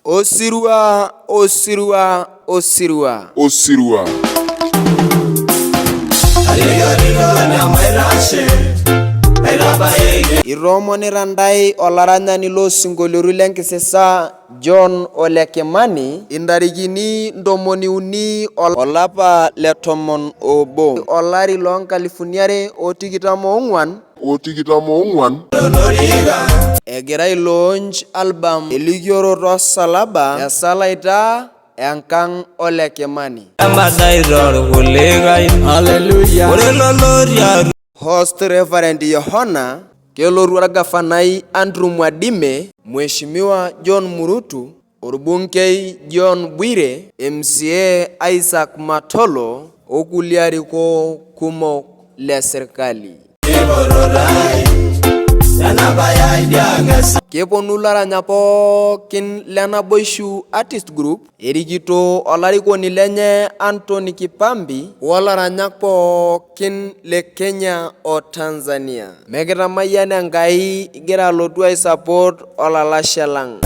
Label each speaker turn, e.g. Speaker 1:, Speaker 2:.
Speaker 1: Osirua, osirua, osirua.
Speaker 2: Osirua.
Speaker 1: Itoomonita ntae olaranyani loo sinkoliotin le nkisisa John Ole Kimani intarikini 30 olapa le 11 olari loo nkalifuni are o tikitam oong'uan
Speaker 2: O 24.
Speaker 1: Egira ailoonch album elikioroto osalaba te Salaita enkang Ole Kimani. Host Reverend Yohana kelotu orgafanai Andrew Mwadime, Mheshimiwa John Murutu, Orbungei John Bwire, MCA Isaac Matolo o kulie arikok kumok le serkali. Keponu laranyak pookin le Naboishu Artist Group erikito olarikoni lenye Anthony Kipambi o laranyak pookin le Kenya o Tanzania. Mekitamayiana Enkai igira alotu aisupport olalashe lang.